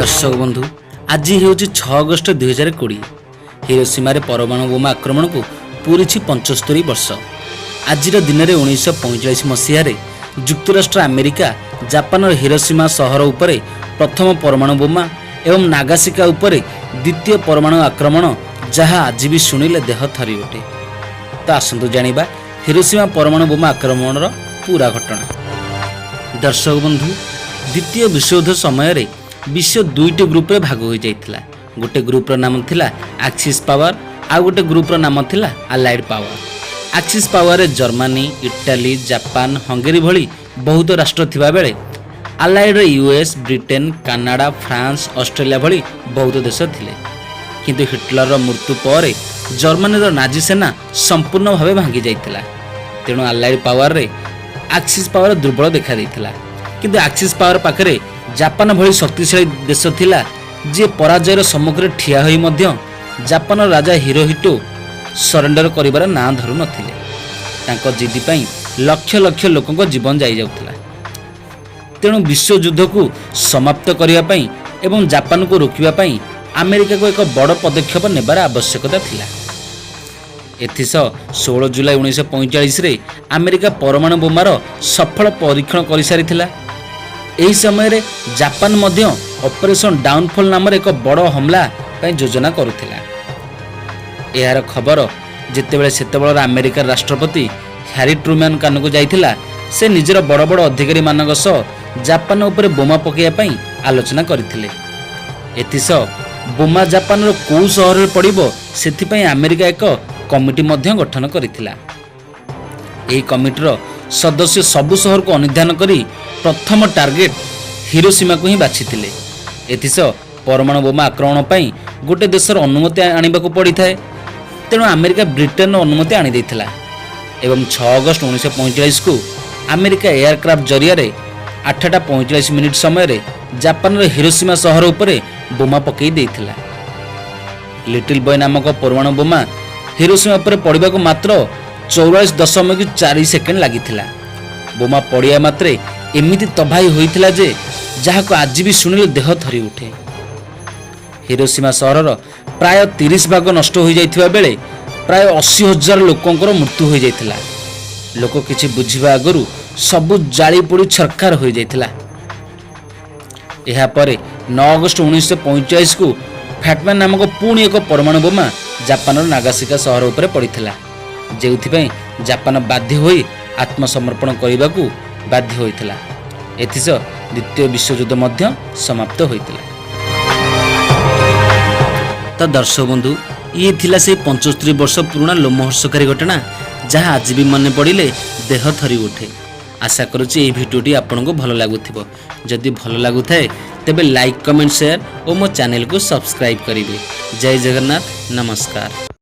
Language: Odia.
ଦର୍ଶକ ବନ୍ଧୁ, ଆଜି ହେଉଛି 6 ଅଗଷ୍ଟ 2020। ହିରୋସୀମାରେ ପରମାଣୁ ବୋମା ଆକ୍ରମଣକୁ ପୂରିଛି 75 ବର୍ଷ। ଆଜିର ଦିନରେ 1945 ମସିହାରେ ଯୁକ୍ତରାଷ୍ଟ୍ର ଆମେରିକା ଜାପାନର ହିରୋସୀମା ସହର ଉପରେ ପ୍ରଥମ ପରମାଣୁ ବୋମା ଏବଂ ନାଗାସାକି ଉପରେ ଦ୍ୱିତୀୟ ପରମାଣୁ ଆକ୍ରମଣ, ଯାହା ଆଜି ବି ଶୁଣିଲେ ଦେହ ଥରି ଉଠେ। ତ ଆସନ୍ତୁ ଜାଣିବା ହିରୋସୀମା ପରମାଣୁ ବୋମା ଆକ୍ରମଣର ପୁରା ଘଟଣା। ଦର୍ଶକ ବନ୍ଧୁ, ଦ୍ୱିତୀୟ ବିଶ୍ୱଯୁଦ୍ଧ ସମୟରେ ବିଶ୍ୱ ଦୁଇଟି ଗ୍ରୁପରେ ଭାଗ ହୋଇଯାଇଥିଲା। ଗୋଟେ ଗ୍ରୁପର ନାମ ଥିଲା ଆକ୍ସିସ୍ ପାୱାର, ଆଉ ଗୋଟେ ଗ୍ରୁପର ନାମ ଥିଲା ଆଲାଇଡ୍ ପାୱାର। ଆକ୍ସିସ୍ ପାୱାରରେ ଜର୍ମାନୀ, ଇଟାଲୀ, ଜାପାନ, ହଙ୍ଗେରୀ ଭଳି ବହୁତ ରାଷ୍ଟ୍ର ଥିବାବେଳେ ଆଲାଇଡ୍ରେ US, Britain, Canada, France, Australia ଭଳି ବହୁତ ଦେଶ ଥିଲେ। କିନ୍ତୁ ହିଟଲରର ମୃତ୍ୟୁ ପରେ ଜର୍ମାନୀର ନାଜି ସେନା ସମ୍ପୂର୍ଣ୍ଣ ଭାବେ ଭାଙ୍ଗି ଯାଇଥିଲା। ତେଣୁ ଆଲାଇଡ୍ ପାୱାରରେ ଆକ୍ସିସ୍ ପାୱାର ଦୁର୍ବଳ ଦେଖାଦେଇଥିଲା। କିନ୍ତୁ ଆକ୍ସିସ୍ ପାୱାର ପାଖରେ ଜାପାନ ଭଳି ଶକ୍ତିଶାଳୀ ଦେଶ ଥିଲା, ଯିଏ ପରାଜୟର ସମ୍ମୁଖରେ ଠିଆ ହୋଇ ମଧ୍ୟ ଜାପାନର ରାଜା ହିରୋହିଟୋ ସରେଣ୍ଡର କରିବାର ନାଁ ଧରୁନଥିଲେ। ତାଙ୍କ ଜିଦି ପାଇଁ ଲକ୍ଷ ଲକ୍ଷ ଲୋକଙ୍କ ଜୀବନ ଯାଇଯାଉଥିଲା। ତେଣୁ ବିଶ୍ୱଯୁଦ୍ଧକୁ ସମାପ୍ତ କରିବା ପାଇଁ ଏବଂ ଜାପାନକୁ ରୋକିବା ପାଇଁ ଆମେରିକାକୁ ଏକ ବଡ଼ ପଦକ୍ଷେପ ନେବାର ଆବଶ୍ୟକତା ଥିଲା। ଏଥିସହ 16 ଜୁଲାଇ 1945ରେ ଆମେରିକା ପରମାଣୁ ବୋମାର ସଫଳ ପରୀକ୍ଷଣ କରିସାରିଥିଲା। ଏହି ସମୟରେ ଜାପାନ ମଧ୍ୟ ଅପରେସନ୍ ଡାଉନଫଲ୍ ନାମରେ ଏକ ବଡ଼ ହମଲା ପାଇଁ ଯୋଜନା କରୁଥିଲା। ଏହାର ଖବର ଯେତେବେଳେ ସେତେବେଳର ଆମେରିକାର ରାଷ୍ଟ୍ରପତି ହ୍ୟାରି ଟ୍ରୁମ୍ୟାନ୍ କାନକୁ ଯାଇଥିଲା, ସେ ନିଜର ବଡ଼ ବଡ଼ ଅଧିକାରୀମାନଙ୍କ ସହ ଜାପାନ ଉପରେ ବୋମା ପକାଇବା ପାଇଁ ଆଲୋଚନା କରିଥିଲେ। ଏଥିସହ ବୋମା ଜାପାନର କେଉଁ ସହରରେ ପଡ଼ିବ, ସେଥିପାଇଁ ଆମେରିକା ଏକ କମିଟି ମଧ୍ୟ ଗଠନ କରିଥିଲା। ଏହି କମିଟିର ସଦସ୍ୟ ସବୁ ସହରକୁ ଅନୁଧ୍ୟାନ କରି ପ୍ରଥମ ଟାର୍ଗେଟ ହିରୋସୀମାକୁ ହିଁ ବାଛିଥିଲେ। ଏଥିସହ ପରମାଣୁ ବୋମା ଆକ୍ରମଣ ପାଇଁ ଗୋଟେ ଦେଶର ଅନୁମତି ଆଣିବାକୁ ପଡ଼ିଥାଏ। ତେଣୁ ଆମେରିକା ବ୍ରିଟେନର ଅନୁମତି ଆଣିଦେଇଥିଲା ଏବଂ 6 ଅଗଷ୍ଟ 1945କୁ ଆମେରିକା ଏୟାରକ୍ରାଫ୍ଟ ଜରିଆରେ 8ଟା 45 ମିନିଟ୍ ସମୟରେ ଜାପାନର ହିରୋସୀମା ସହର ଉପରେ ବୋମା ପକାଇ ଦେଇଥିଲା। ଲିଟିଲ୍ ବୟ ନାମକ ପରମାଣୁ ବୋମା ହିରୋସୀମା ଉପରେ ପଡ଼ିବାକୁ ମାତ୍ର 44.4 ସେକେଣ୍ଡ ଲାଗିଥିଲା। ବୋମା ପଡ଼ିବା ମାତ୍ରେ ଏମିତି ତବାହି ହୋଇଥିଲା ଯେ ଯାହାକୁ ଆଜି ବି ଶୁଣିଲେ ଦେହ ଥରି ଉଠେ। ହିରୋସୀମା ସହରର ପ୍ରାୟ 30 ଭାଗ ନଷ୍ଟ ହୋଇଯାଇଥିବା ବେଳେ ପ୍ରାୟ 80,000 ଲୋକଙ୍କର ମୃତ୍ୟୁ ହୋଇଯାଇଥିଲା। ଲୋକ କିଛି ବୁଝିବା ଆଗରୁ ସବୁ ଜାଳି ପୋଡ଼ି ଛାରଖାର ହୋଇଯାଇଥିଲା। ଏହାପରେ 9 ଅଗଷ୍ଟ 1945କୁ ଫ୍ୟାଟମ୍ୟାନ୍ ନାମକ ପୁଣି ଏକ ପରମାଣୁ ବୋମା ଜାପାନର ନାଗାସାକି ସହର ଉପରେ ପଡ଼ିଥିଲା, ଯେଉଁଥିପାଇଁ ଜାପାନ ବାଧ୍ୟ ହୋଇ ଆତ୍ମସମର୍ପଣ କରିବାକୁ ବାଧ୍ୟ ହୋଇଥିଲା। ଏଥିସହ ଦ୍ୱିତୀୟ ବିଶ୍ୱଯୁଦ୍ଧ ମଧ୍ୟ ସମାପ୍ତ ହୋଇଥିଲା। ତ ଦର୍ଶକ ବନ୍ଧୁ, ଇଏ ଥିଲା ସେଇ 75 ବର୍ଷ ପୁରୁଣା ଲୋମହର୍ଷକାରୀ ଘଟଣା, ଯାହା ଆଜି ବି ମନେ ପଡ଼ିଲେ ଦେହ ଥରି ଉଠେ। ଆଶା କରୁଛି ଏହି ଭିଡ଼ିଓଟି ଆପଣଙ୍କୁ ଭଲ ଲାଗୁଥିବ। ଯଦି ଭଲ ଲାଗୁଥାଏ, ତେବେ ଲାଇକ୍, କମେଣ୍ଟ, ସେୟାର ଓ ମୋ ଚ୍ୟାନେଲକୁ ସବସ୍କ୍ରାଇବ୍ କରିବେ। ଜୟ ଜଗନ୍ନାଥ, ନମସ୍କାର।